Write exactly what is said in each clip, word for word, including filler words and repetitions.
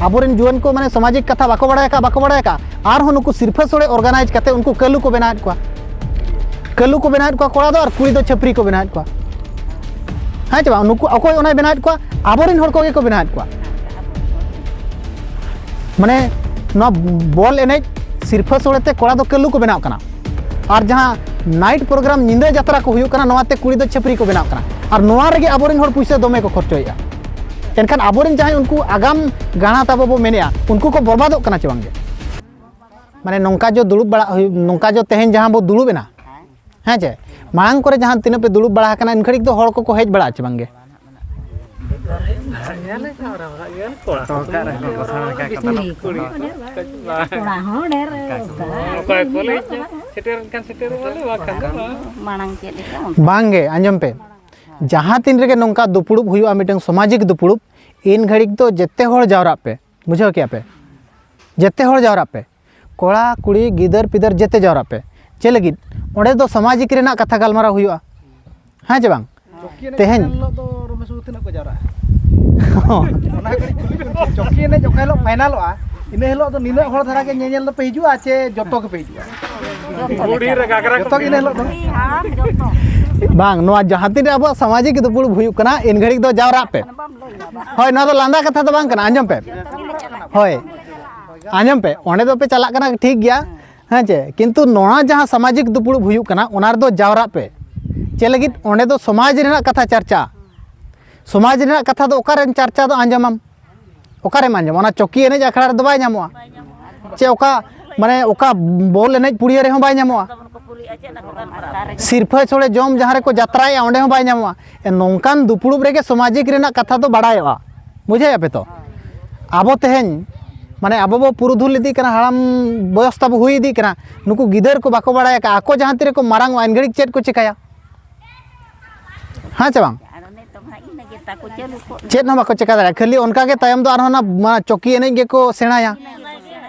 ᱟᱵᱚᱨᱮᱱ ᱡᱩᱣᱟᱹᱱ ᱠᱚ ᱢᱟᱱᱮ ᱥᱟᱢᱟᱡᱤᱠ ᱠᱟᱛᱷᱟ ᱵᱟᱠᱚ ᱵᱟᱲᱟᱭ ᱟᱠᱟᱫ, ᱵᱟᱠᱚ ᱵᱟᱲᱟᱭ ᱟᱠᱟᱫ, ᱟᱨᱦᱚᱸ ᱱᱩᱠᱩ ᱥᱤᱨᱯᱷᱟᱹ ᱥᱳᱲᱮ organize ᱠᱟᱛᱮ ᱩᱱᱠᱩ ᱠᱟᱹᱞᱩ ᱠᱚ ᱵᱮᱱᱟᱣᱮᱫ ᱠᱚᱣᱟ᱾ ᱠᱟᱹᱞᱩ ᱠᱚ ᱵᱮᱱᱟᱣᱮᱫ ᱠᱚᱣᱟ ᱠᱚᱲᱟ ᱫᱚ, ᱟᱨ ᱠᱩᱲᱤ ᱫᱚ ᱪᱷᱟᱹᱯᱨᱤ ᱠᱚ ᱵᱮᱱᱟᱣᱮᱫ ᱠᱚᱣᱟ᱾ ᱦᱮᱸ ᱪᱮ ᱵᱟᱝ? ᱱᱩᱠᱩ ᱚᱠᱚᱭ ᱚᱱᱟᱭ ᱵᱮᱱᱟᱣᱮᱫ ᱠᱚᱣᱟ? ᱟᱵᱚᱨᱮᱱ ᱦᱚᱲ ᱠᱚᱜᱮ ᱠᱚ ᱵᱮᱱᱟᱣᱮᱫ ᱠᱚᱣᱟ᱾ ᱢᱟᱱᱮ ᱱᱚᱣᱟ ᱵᱚᱞ ᱮᱱᱮᱡ ᱥᱤᱨᱯᱷᱟᱹ ᱥᱳᱲᱮ ᱛᱮ ᱠᱚᱲᱟ ᱫᱚ ᱠᱟᱹᱞᱩ ᱠᱚ ᱵᱮᱱᱟᱣ ᱠᱟᱱᱟ, ᱟᱨ ᱡᱟᱦᱟᱸ night program, ᱧᱤᱫᱟᱹ ᱡᱟᱛᱨᱟ ᱠᱚ ᱦᱩᱭᱩᱜ ᱠᱟᱱᱟ, ᱱᱚᱣᱟ ᱛᱮ ᱠᱩᱲᱤ ᱫᱚ ᱪᱷᱟᱹᱯᱨᱤ ᱠᱚ ᱵᱮᱱᱟᱣ ᱠᱟᱱᱟ, ᱟᱨ ᱱᱚᱣᱟ ᱨᱮᱜᱮ ᱟᱵᱚᱨᱮᱱ ᱦᱚᱲ ᱯᱩᱭᱥᱟᱹ ᱫᱚᱢᱮ ᱠᱚ ᱠᱷᱚᱨᱪᱚᱭᱮᱫᱼᱟ᱾ ᱮᱱᱠᱷᱟᱱ ᱟᱵᱚᱨᱮᱱ ᱡᱟᱦᱟᱸᱭ ᱩᱱᱠᱩ ᱟᱜᱟᱢ ᱜᱟᱬᱟ ᱛᱟᱵᱚ ᱵᱚ ᱢᱮᱱᱮᱫᱼᱟ, ᱩᱱᱠᱩ ᱠᱚ ᱵᱚᱨᱵᱟᱫᱚᱜ ᱠᱟᱱᱟ ᱪᱮ ᱵᱟᱝᱜᱮ? ᱢᱟᱱᱮ ᱱᱚᱝᱠᱟ ᱡᱚ ᱫᱩᱲᱩᱵ ᱵᱟᱲᱟ ᱦᱩᱭᱩᱜ, ᱱᱚᱝᱠᱟ ᱡᱚ ᱛᱮᱦᱮᱧ ᱡᱟᱦᱟᱸ ᱵᱚ ᱫᱩᱲᱩᱵ ᱮᱱᱟ, ᱦᱮᱸ ᱪᱮ, ᱢᱟᱲᱟᱝ ᱠᱚᱨᱮ ᱡᱟᱦᱟᱸ ᱛᱤᱱᱟᱹᱜ ᱯᱮ ᱫᱩᱲᱩᱵ ᱵᱟᱲᱟ ᱟᱠᱟᱱᱟ, ᱮᱱ ᱜᱷᱟᱹᱲᱤᱡ ᱫᱚ ᱦᱚᱲ ᱠᱚᱠᱚ ᱦᱮᱡ ᱵᱟᱲᱟᱜᱼᱟ ᱪᱮ ᱵᱟᱝᱜᱮ? ᱠᱚᱲᱟ ᱦᱚᱸ ᱰᱷᱮᱨ ᱚᱠᱟ ᱚᱠᱚᱭ ᱠᱚ ᱞᱟᱹᱭ ᱥᱮᱴᱮᱨ ᱮᱱᱠᱷᱟᱱ ᱥᱮᱴᱮᱨᱚᱜ ᱟᱞᱮ, ᱵᱟᱠᱷᱟᱱ ᱫᱚ ᱵᱟᱝ᱾ ᱢᱟᱲᱟᱝ ᱪᱮᱫ ᱞᱮᱠᱟ ᱚᱱᱠᱟ᱾ ᱵᱟᱝᱜᱮ, ᱟᱸᱡᱚᱢ ᱯᱮ, ᱡᱟᱦᱟᱸ ᱛᱤᱱ ᱨᱮᱜᱮ ᱱᱚᱝᱠᱟ ᱫᱩᱯᱲᱩᱵ ᱦᱩᱭᱩᱜᱼᱟ, ᱢᱤᱫᱴᱟᱝ ᱥᱟᱢᱟᱡᱤᱠ ᱫᱩᱯᱲᱩᱵ, ᱤᱱ ᱜᱷᱟᱹᱲᱤᱡ ᱫᱚ ᱡᱮᱛᱮ ᱦᱚᱲ ᱡᱟᱣᱨᱟᱜ ᱯᱮ, ᱵᱩᱡᱷᱟᱹᱣ ᱠᱮᱜᱼᱟ ᱯᱮ? ᱡᱮᱛᱮ ᱦᱚᱲ ᱡᱟᱣᱨᱟᱜ ᱯᱮ, ᱠᱚᱲᱟ ᱠᱩᱲᱤ ᱜᱤᱫᱟᱹᱨ ᱯᱤᱫᱟᱹᱨ ᱡᱮᱛᱮ ᱡᱟᱣᱨᱟᱜ ᱯᱮ᱾ ᱪᱮᱫ ᱞᱟᱹᱜᱤᱫ? ᱚᱸᱰᱮ ᱫᱚ ᱥᱟᱢᱟᱡᱤᱠ ᱨᱮᱱᱟᱜ ᱠᱟᱛᱷᱟ ᱜᱟᱞᱢᱟᱨᱟᱣ ᱦᱩᱭᱩᱜᱼᱟ, ᱦᱮᱸ ᱪᱮ ᱵᱟᱝ? ᱪᱚᱠᱤ ᱮᱱᱮᱡ ᱛᱮᱦᱮᱧ ᱯᱷᱟᱭᱱᱟᱞ ᱦᱤᱞᱳᱜ ᱫᱚ ᱨᱚᱢᱮᱥ ᱵᱟᱹᱵᱩ ᱛᱤᱱᱟᱹᱜ ᱠᱚ ᱡᱟᱣᱨᱟᱜᱼᱟ? ᱚᱱᱟ ᱠᱟᱹᱴᱤᱡ ᱠᱩᱞᱤ ᱠᱚ᱾ ᱪᱚᱠᱤ ᱮᱱᱮᱡ ᱚᱠᱟ ᱦᱤᱞᱳᱜ ᱯᱷᱟᱭᱱᱟᱞᱚᱜᱼᱟ, ᱤᱱᱟᱹ ᱦᱤᱞᱳᱜ ᱫᱚ ᱱᱤᱱᱟᱹᱜ ᱦᱚᱲ ᱫᱷᱟᱨᱟ ᱜᱮ ᱧᱮᱧᱮᱞ ᱫᱚᱯᱮ ᱦᱤᱡᱩᱜᱼᱟ ᱪᱮ ᱡᱚᱛᱚ ᱜᱮᱯᱮ ᱦᱤᱡᱩᱜᱼᱟ? ᱵᱩᱲᱦᱤ ᱨᱮ ᱜᱷᱟᱜᱽᱨᱟ ᱠᱚ ᱡᱚᱛᱚ ᱜᱮ ᱤᱱᱟᱹ ᱦᱤᱞᱳᱜ ᱫᱚ᱾ ᱵᱟᱝ, ᱱᱚᱣᱟ ᱡᱟᱦᱟᱸ ᱛᱤᱱᱟᱹᱜ ᱟᱵᱚᱣᱟᱜ ᱥᱟᱢᱟᱡᱤᱠ ᱫᱩᱯᱲᱩᱵ ᱦᱩᱭᱩᱜ ᱠᱟᱱᱟ, ᱤᱱ ᱜᱷᱟᱹᱲᱤᱡ ᱫᱚ ᱡᱟᱣᱨᱟᱜ ᱯᱮ᱾ ᱦᱳᱭ, ᱱᱚᱣᱟ ᱫᱚ ᱞᱟᱸᱫᱟ ᱠᱟᱛᱷᱟ ᱫᱚ ᱵᱟᱝ ᱠᱟᱱᱟ, ᱟᱸᱡᱚᱢ ᱯᱮ᱾ ᱦᱳᱭ, ᱟᱸᱡᱚᱢ ᱯᱮ, ᱚᱸᱰᱮ ᱫᱚᱯᱮ ᱪᱟᱞᱟᱜ ᱠᱟᱱᱟ, ᱴᱷᱤᱠ ᱜᱮᱭᱟ, ᱦᱮᱸ ᱪᱮ, ᱠᱤᱱᱛᱩ ᱱᱚᱣᱟ ᱡᱟᱦᱟᱸ ᱥᱟᱢᱟᱡᱤᱠ ᱫᱩᱯᱲᱩᱵ ᱦᱩᱭᱩᱜ ᱠᱟᱱᱟ, ᱚᱱᱟ ᱨᱮᱫᱚ ᱡᱟᱣᱨᱟᱜ ᱯᱮ᱾ ᱪᱮᱫ ᱞᱟᱹᱜᱤᱫ? ᱚᱸᱰᱮ ᱫᱚ ᱥᱚᱢᱟᱡᱽ ᱨᱮᱱᱟᱜ ᱠᱟᱛᱷᱟ ᱪᱟᱨᱪᱟ, ᱥᱚᱢᱟᱡᱽ ᱨᱮᱱᱟᱜ ᱠᱟᱛᱷᱟ ᱫᱚ ᱚᱠᱟᱨᱮᱢ ᱪᱟᱨᱪᱟ ᱫᱚ ᱟᱸᱡᱚᱢᱟᱢ? ᱚᱠᱟᱨᱮᱢ ᱟᱸᱡᱚᱢᱟ? ᱚᱱᱟ ᱪᱚᱠᱤ ᱮᱱᱮᱡ ᱟᱠᱷᱲᱟ ᱨᱮᱫᱚ ᱵᱟᱭ ᱧᱟᱢᱚᱜᱼᱟ᱾ ᱪᱮ ᱚᱠᱟ, ᱢᱟᱱᱮ ᱚᱠᱟ ᱵᱚᱞ ᱮᱱᱮᱡ ᱯᱩᱲᱤᱭᱟᱹ ᱨᱮᱦᱚᱸ ᱵᱟᱭ ᱧᱟᱢᱚᱜᱼᱟ᱾ ᱥᱤᱨᱯᱷᱟᱹ ᱥᱳᱲᱮ ᱡᱚᱢ ᱡᱟᱦᱟᱸ ᱨᱮᱠᱚ ᱡᱟᱛᱨᱟᱭᱮᱜᱼᱟ, ᱚᱸᱰᱮ ᱦᱚᱸ ᱵᱟᱭ ᱧᱟᱢᱚᱜᱼᱟ᱾ ᱮ, ᱱᱚᱝᱠᱟᱱ ᱫᱩᱯᱲᱩᱵ ᱨᱮᱜᱮ ᱥᱟᱢᱟᱡᱤᱠ ᱨᱮᱱᱟᱜ ᱠᱟᱛᱷᱟ ᱫᱚ ᱵᱟᱲᱟᱭᱚᱜᱼᱟ᱾ ᱵᱩᱡᱷᱟᱹᱣᱮᱫᱼᱟ ᱯᱮ ᱛᱚ? ᱟᱵᱚ ᱛᱮᱦᱮᱧ, ᱢᱟᱱᱮ ᱟᱵᱚ ᱵᱚ ᱯᱩᱨᱩᱫᱷᱩᱞ ᱤᱫᱤᱜ ᱠᱟᱱᱟ, ᱦᱟᱲᱟᱢ ᱵᱚᱭᱚᱥ ᱛᱟᱵᱚ ᱦᱩᱭ ᱤᱫᱤᱜ ᱠᱟᱱᱟ, ᱱᱩᱠᱩ ᱜᱤᱫᱟᱹᱨ ᱠᱚ ᱵᱟᱠᱚ ᱵᱟᱲᱟᱭ ᱟᱠᱟᱫᱼᱟ, ᱟᱠᱚ ᱡᱟᱦᱟᱸ ᱛᱤ ᱨᱮᱠᱚ ᱢᱟᱨᱟᱝ ᱚᱜᱼᱟ, ᱮᱱ ᱜᱷᱟᱹᱲᱤᱡ ᱪᱮᱫ ᱠᱚ ᱪᱮᱠᱟᱭᱟ? ᱦᱮᱸ ᱪᱮ ᱵᱟᱝ? ᱟᱫᱚ ᱱᱤᱛᱚᱜ ᱢᱟ ᱤᱱᱟᱹ ᱜᱮ ᱛᱟᱠᱚ ᱪᱟᱹᱞᱩ ᱠᱚᱜ᱾ ᱪᱮᱫ ᱦᱚᱸ ᱵᱟᱠᱚ ᱪᱮᱠᱟ ᱫᱟᱲᱮᱭᱟᱜᱼᱟ, ᱠᱷᱟᱹᱞᱤ ᱚᱱᱠᱟ ᱜᱮ ᱛᱟᱭᱚᱢ ᱫᱚ ᱟᱨᱦᱚᱸ ᱚᱱᱟ, ᱚᱱᱟ ᱪᱚᱠᱤ ᱮᱱᱮᱡ ᱜᱮᱠᱚ ᱥᱮᱬᱟᱭᱟ᱾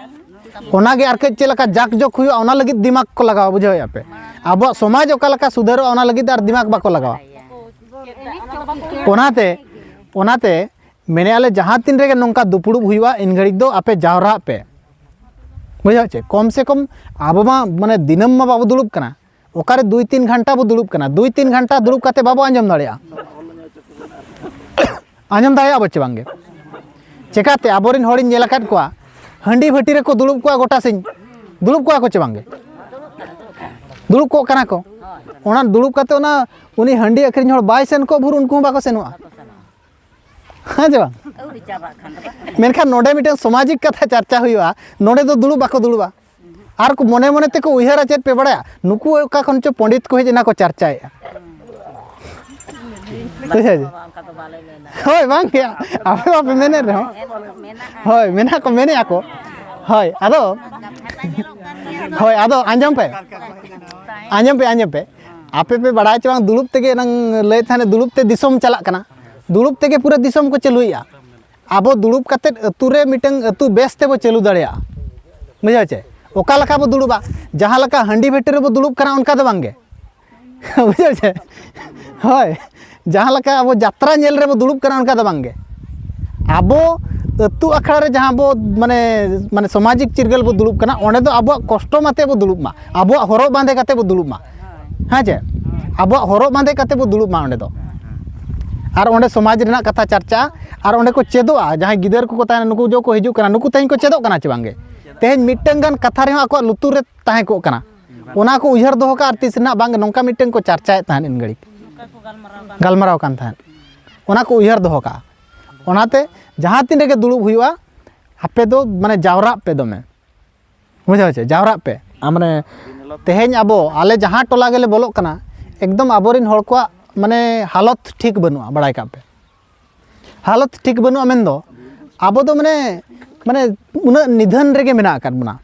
ᱚᱱᱟ ᱜᱮ ᱟᱨ ᱠᱟᱹᱡ ᱪᱮᱫ ᱞᱮᱠᱟ ᱡᱟᱠ ᱡᱚᱠ ᱦᱩᱭᱩᱜᱼᱟ, ᱚᱱᱟ ᱞᱟᱹᱜᱤᱫ ᱫᱤᱢᱟᱜᱽ ᱠᱚ ᱞᱟᱜᱟᱣᱟ, ᱵᱩᱡᱷᱟᱹᱣᱮᱫᱼᱟ ᱯᱮ? ᱟᱵᱚᱣᱟᱜ ᱥᱚᱢᱟᱡᱽ ᱚᱠᱟ ᱞᱮᱠᱟ ᱥᱩᱫᱷᱟᱹᱨᱚᱜᱼᱟ, ᱚᱱᱟ ᱞᱟᱹᱜᱤᱫ ᱟᱨ ᱫᱤᱢᱟᱜᱽ ᱵᱟᱠᱚ ᱞᱟᱜᱟᱣᱟ᱾ ᱚᱱᱟᱛᱮ, ᱚᱱᱟᱛᱮ ᱢᱮᱱᱮᱫᱼᱟ ᱞᱮ, ᱡᱟᱦᱟᱸ ᱛᱤᱱ ᱨᱮᱜᱮ ᱱᱚᱝᱠᱟ ᱫᱩᱯᱲᱩᱵ ᱦᱩᱭᱩᱜᱼᱟ, ᱤᱱ ᱜᱷᱟᱹᱲᱤᱡ ᱫᱚ ᱟᱯᱮ ᱡᱟᱣᱨᱟᱜ ᱯᱮ᱾ ᱵᱩᱡᱷᱟᱹᱣ ᱪᱮ? ᱠᱚᱢ ᱥᱮ ᱠᱚᱢ ᱟᱵᱚ ᱢᱟ ᱢᱟᱱᱮ ᱫᱤᱱᱟᱹᱢ ᱢᱟ ᱵᱟᱵᱚ ᱫᱩᱲᱩᱵ ᱠᱟᱱᱟ, ᱚᱠᱟᱨᱮ ᱫᱩᱭ ᱛᱤᱱ ᱜᱷᱚᱱᱴᱟ ᱵᱚ ᱫᱩᱲᱩᱵ ᱠᱟᱱᱟ, ᱫᱩᱭ ᱛᱤᱱ ᱜᱷᱚᱱᱴᱟ ᱫᱩᱲᱩᱵ ᱠᱟᱛᱮ ᱵᱟᱵᱚ ᱟᱸᱡᱚᱢ ᱫᱟᱲᱮᱭᱟᱜᱼᱟ᱾ ᱟᱸᱡᱚᱢ ᱫᱟᱲᱮᱭᱟᱜᱼᱟ ᱵᱚ ᱪᱮ ᱵᱟᱝᱜᱮ? ᱪᱮᱠᱟᱛᱮ? ᱟᱵᱚᱨᱮᱱ ᱦᱚᱲᱤᱧ ᱧᱮᱞ ᱟᱠᱟᱫ ᱠᱚᱣᱟ, ᱦᱟᱺᱰᱤ ᱵᱷᱟᱹᱴᱤ ᱨᱮᱠᱚ ᱫᱩᱲᱩᱵ ᱠᱚᱜᱼᱟ ᱜᱚᱴᱟ ᱥᱤᱧ, ᱫᱩᱲᱩᱵ ᱠᱚᱜᱼᱟ ᱠᱚ ᱪᱮ ᱵᱟᱝᱜᱮ? ᱫᱩᱲᱩᱵ ᱠᱚᱜ ᱠᱟᱱᱟ ᱠᱚ᱾ ᱚᱱᱟ ᱫᱩᱲᱩᱵ ᱠᱟᱛᱮ ᱚᱱᱟ ᱩᱱᱤ ᱦᱟᱺᱰᱤ ᱟᱹᱠᱷᱨᱤᱧ ᱦᱚᱲ ᱵᱟᱭ ᱥᱮᱱ ᱠᱚᱜ ᱵᱷᱳᱨ ᱩᱱᱠᱩ ᱦᱚᱸ ᱵᱟᱠᱚ ᱥᱮᱱᱚᱜᱼᱟ᱾ ᱦᱮᱸ ᱪᱮ ᱵᱟᱝ? ᱟᱹᱣᱨᱤ ᱪᱟᱵᱟᱜ ᱠᱷᱟᱱ ᱫᱚ᱾ ᱢᱮᱱᱠᱷᱟᱱ ᱱᱚᱰᱮ ᱢᱤᱫᱴᱟᱝ ᱥᱟᱢᱟᱡᱤᱠ ᱠᱟᱛᱷᱟ ᱪᱟᱨᱪᱟ ᱦᱩᱭᱩᱜᱼᱟ, ᱱᱚᱰᱮ ᱫᱚ ᱫᱩᱲᱩᱵ ᱵᱟᱠᱚ ᱫᱩᱲᱩᱵᱼᱟ᱾ ᱟᱨ ᱠᱚ ᱢᱚᱱᱮ ᱢᱚᱱᱮ ᱛᱮᱠᱚ ᱩᱭᱦᱟᱹᱨᱟ, ᱪᱮᱫ ᱯᱮ ᱵᱟᱲᱟᱭᱟ, ᱱᱩᱠᱩ ᱚᱠᱟ ᱠᱷᱚᱱ ᱪᱚ ᱯᱚᱸᱰᱤᱛ ᱠᱚ ᱦᱮᱡ ᱮᱱᱟ ᱠᱚ ᱪᱟᱨᱪᱟᱭᱮᱫᱼᱟ᱾ ᱵᱩᱡᱷᱟᱹᱣ ᱪᱮ? ᱵᱟᱵᱟ, ᱚᱱᱠᱟ ᱫᱚ ᱵᱟᱞᱮ ᱢᱮᱱᱟ᱾ ᱦᱳᱭ, ᱵᱟᱝ ᱜᱮ, ᱟᱯᱮ ᱵᱟᱯᱮ ᱢᱮᱱᱮᱫ ᱨᱮᱦᱚᱸ᱾ ᱢᱮᱱᱟᱜᱼᱟ᱾ ᱦᱳᱭ, ᱢᱮᱱᱟᱜ ᱠᱚ, ᱢᱮᱱᱮᱫᱼᱟ ᱠᱚ᱾ ᱦᱳᱭ, ᱟᱫᱚ, ᱦᱳᱭ, ᱟᱫᱚ ᱟᱸᱡᱚᱢ ᱯᱮ, ᱟᱸᱡᱚᱢ ᱯᱮ, ᱟᱸᱡᱚᱢ ᱯᱮ᱾ ᱟᱯᱮ ᱯᱮ ᱵᱟᱲᱟᱭ ᱪᱮ ᱵᱟᱝ, ᱫᱩᱲᱩᱵ ᱛᱮᱜᱮ ᱮᱱᱟᱝ ᱞᱟᱹᱭᱮᱫ ᱛᱟᱦᱮᱱ, ᱫᱩᱲᱩᱵ ᱛᱮ ᱫᱤᱥᱚᱢ ᱪᱟᱞᱟᱜ ᱠᱟᱱᱟ, ᱫᱩᱲᱩᱵ ᱛᱮᱜᱮ ᱯᱩᱨᱟᱹ ᱫᱤᱥᱚᱢ ᱠᱚ ᱪᱟᱹᱞᱩᱭᱮᱫᱼᱟ᱾ ᱟᱵᱚ ᱫᱩᱲᱩᱵ ᱠᱟᱛᱮᱫ ᱟᱹᱛᱩ ᱨᱮ ᱢᱤᱫᱴᱟᱝ ᱟᱹᱛᱩ ᱵᱮᱥ ᱛᱮᱵᱚ ᱪᱟᱹᱞᱩ ᱫᱟᱲᱮᱭᱟᱜᱼᱟ᱾ ᱵᱩᱡᱷᱟᱹᱣ ᱪᱮ? ᱚᱠᱟ ᱞᱮᱠᱟ ᱵᱚ ᱫᱩᱲᱩᱵᱟ, ᱡᱟᱦᱟᱸ ᱞᱮᱠᱟ ᱦᱟᱺᱰᱤ ᱵᱷᱟᱹᱴᱤ ᱨᱮᱵᱚ ᱫᱩᱲᱩᱵ ᱠᱟᱱᱟ, ᱚᱱᱠᱟ ᱫᱚ ᱵᱟᱝᱜᱮ᱾ ᱵᱩᱡᱷᱟᱹᱣ ᱪᱮ? ᱦᱳᱭ, ᱡᱟᱦᱟᱸ ᱞᱮᱠᱟ ᱟᱵᱚ ᱡᱟᱛᱨᱟ ᱧᱮᱞ ᱨᱮᱵᱚ ᱫᱩᱲᱩᱵ ᱠᱟᱱᱟ, ᱚᱱᱠᱟ ᱫᱚ ᱵᱟᱝᱜᱮ᱾ ᱟᱵᱚ ᱟᱹᱛᱩ ᱟᱠᱷᱲᱟ ᱨᱮ ᱡᱟᱦᱟᱸ ᱵᱚ, ᱢᱟᱱᱮ, ᱢᱟᱱᱮ ᱥᱟᱢᱟᱡᱤᱠ ᱪᱤᱨᱜᱟᱹᱞ ᱵᱚ ᱫᱩᱲᱩᱵ ᱠᱟᱱᱟ, ᱚᱸᱰᱮ ᱫᱚ ᱟᱵᱚᱣᱟᱜ ᱠᱚᱥᱴᱚ ᱢᱟᱛᱮ ᱵᱚ ᱫᱩᱲᱩᱵ ᱢᱟ, ᱟᱵᱚᱣᱟᱜ ᱦᱚᱨᱚᱜ ᱵᱟᱸᱫᱮ ᱠᱟᱛᱮ ᱵᱚ ᱫᱩᱲᱩᱵ ᱢᱟ᱾ ᱦᱮᱸ ᱪᱮ? ᱟᱵᱚᱣᱟᱜ ᱦᱚᱨᱚᱜ ᱵᱟᱸᱫᱮ ᱠᱟᱛᱮ ᱵᱚ ᱫᱩᱲᱩᱵ ᱢᱟ ᱚᱸᱰᱮ ᱫᱚ᱾ ᱟᱨ ᱚᱸᱰᱮ ᱥᱚᱢᱟᱡᱽ ᱨᱮᱱᱟᱜ ᱠᱟᱛᱷᱟ ᱪᱟᱨᱪᱟᱜᱼᱟ, ᱟᱨ ᱚᱸᱰᱮ ᱠᱚ ᱪᱮᱫᱚᱜᱼᱟ᱾ ᱡᱟᱦᱟᱸᱭ ᱜᱤᱫᱟᱹᱨ ᱠᱚᱠᱚ ᱛᱟᱦᱮᱱᱟ, ᱱᱩᱠᱩ ᱡᱚ ᱠᱚ ᱦᱤᱡᱩᱜ ᱠᱟᱱᱟ, ᱱᱩᱠᱩ ᱛᱮᱦᱮᱧ ᱠᱚ ᱪᱮᱫᱚᱜ ᱠᱟᱱᱟ ᱪᱮ ᱵᱟᱝᱜᱮ? ᱛᱮᱦᱮᱧ ᱢᱤᱫᱴᱟᱝ ᱜᱟᱱ ᱠᱟᱛᱷᱟ ᱨᱮᱦᱚᱸ ᱟᱠᱚᱣᱟᱜ ᱞᱩᱛᱩᱨ ᱨᱮ ᱛᱟᱦᱮᱸ ᱠᱚᱜ ᱠᱟᱱᱟ, ᱚᱱᱟ ᱠᱚ ᱩᱭᱦᱟᱹᱨ ᱫᱚᱦᱚ ᱠᱟᱜᱼᱟ᱾ ᱟᱨ ᱛᱤᱥ ᱨᱮᱱᱟᱜ ᱵᱟᱝ ᱱᱚᱝᱠᱟ ᱢᱤᱫᱴᱟᱝ ᱠᱚ ᱪᱟᱨᱪᱟᱭᱮᱫ ᱛᱟᱦᱮᱸᱫ ᱤᱱ ᱜᱷᱟᱹᱲᱤᱡ, ᱜᱟᱞᱢᱟᱨᱟᱣ ᱠᱟᱱ ᱛᱟᱦᱮᱸᱫ, ᱚᱱᱟ ᱠᱚ ᱩᱭᱦᱟᱹᱨ ᱫᱚᱦᱚ ᱠᱟᱜᱼᱟ᱾ ᱚᱱᱟᱛᱮ ᱡᱟᱦᱟᱸ ᱛᱤᱱ ᱨᱮᱜᱮ ᱫᱩᱲᱩᱵ ᱦᱩᱭᱩᱜᱼᱟ, ᱟᱯᱮ ᱫᱚ ᱢᱟᱱᱮ ᱡᱟᱣᱨᱟᱜ ᱯᱮ ᱫᱚᱢᱮ᱾ ᱵᱩᱡᱷᱟᱹᱣ ᱪᱮ? ᱡᱟᱣᱨᱟᱜ ᱯᱮ᱾ ᱟᱨ ᱢᱟᱱᱮ ᱛᱮᱦᱮᱧ ᱟᱵᱚ, ᱟᱞᱮ ᱡᱟᱦᱟᱸ ᱴᱚᱞᱟ ᱜᱮᱞᱮ ᱵᱚᱞᱚᱜ ᱠᱟᱱᱟ, ᱮᱠᱫᱚᱢ ᱟᱵᱚᱨᱮᱱ ᱦᱚᱲ ᱠᱚᱣᱟᱜ ᱢᱟᱱᱮ ᱦᱟᱞᱚᱛ ᱴᱷᱤᱠ ᱵᱟᱹᱱᱩᱜᱼᱟ, ᱵᱟᱲᱟᱭ ᱠᱟᱜ ᱯᱮ᱾ ᱦᱟᱞᱚᱛ ᱴᱷᱤᱠ ᱵᱟᱹᱱᱩᱜᱼᱟ ᱢᱮᱱᱫᱚ, ᱟᱵᱚ ᱫᱚ ᱢᱟᱱᱮ, ᱢᱟᱱᱮ ᱩᱱᱟᱹᱜ ᱱᱤᱫᱷᱟᱹᱱ ᱨᱮᱜᱮ ᱢᱮᱱᱟᱜ ᱟᱠᱟᱫ ᱵᱚᱱᱟ᱾